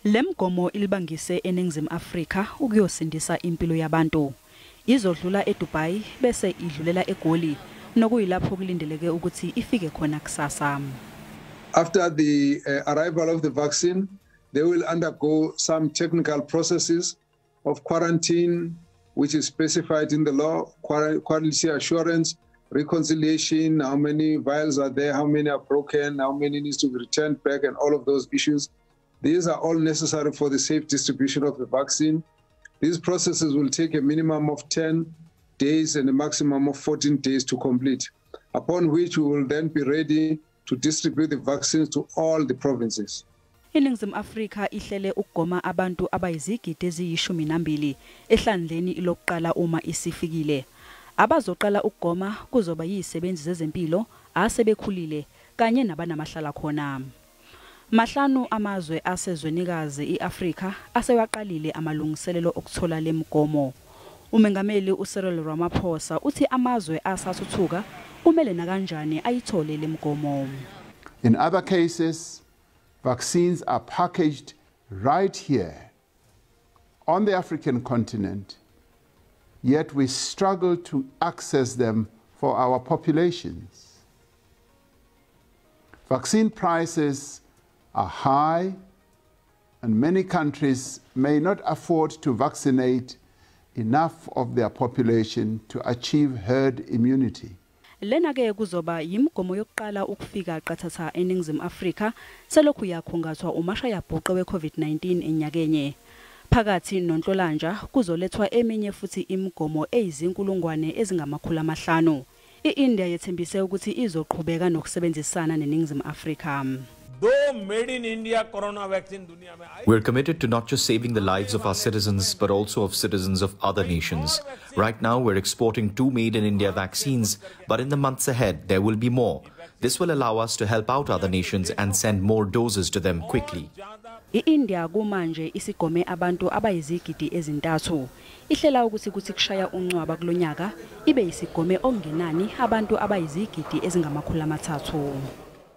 Lemgomo ilibangise eNingizimu Afrika ukuyosindisa impilo yabantu. Izodlula eDubai bese idlulela eGoli nokuyilapho kulindeleke ukuthi ifike khona kusasa. After the arrival of the vaccine, they will undergo some technical processes of quarantine, which is specified in the law, quality assurance, reconciliation, how many vials are there, how many are broken, how many needs to be returned back, and all of those issues. These are all necessary for the safe distribution of the vaccine. These processes will take a minimum of 10 days and a maximum of 14 days to complete, upon which we will then be ready to distribute the vaccines to all the provinces. INingizimu Afrika ihlele ukugoma abantu abayizigidi eziyi-12 ehlandleni lokuqala uma isifikile. Abazoqala ukugoma kuzoba yizisebenzi zezempilo asebekhulile kanye nabanamahlala khona. Mahlanu amazwe asezwenikazi iAfrika asewaqalile amalungiselelo okuthola lemgomo. Umengameli uCyril Ramaphosa uthi amazwe asathuthuka kumele nakanjani ayithole lemgomo. In other cases, vaccines are packaged right here on the African continent, yet we struggle to access them for our populations. Vaccine prices are high, and many countries may not afford to vaccinate enough of their population to achieve herd immunity. Lena ke kuzoba yimgomo yokuqala ukufika qathatha eNingizimu Afrika selokhu yakhungathwa umashayabhuqe weCovid-19 enyakenye. Phakathi noNhlolanja kuzolethwa eminye futhi imigomo eyizinkulungwane ezingama-500. I-India yethembise ukuthi izoqhubeka nokusebenzisana neNingizimu Afrika. We're committed to not just saving the lives of our citizens, but also of citizens of other nations. Right now, we're exporting 2 made-in-India vaccines, but in the months ahead, there will be more. This will allow us to help out other nations and send more doses to them quickly. I-India kumanje isigome abantu abayizigidi ezi-3. Ihlela ukuthi kuthi kushaya uNcwaba kulonyaka ibe isigome okungenani abantu abayizigidi ezingama-300.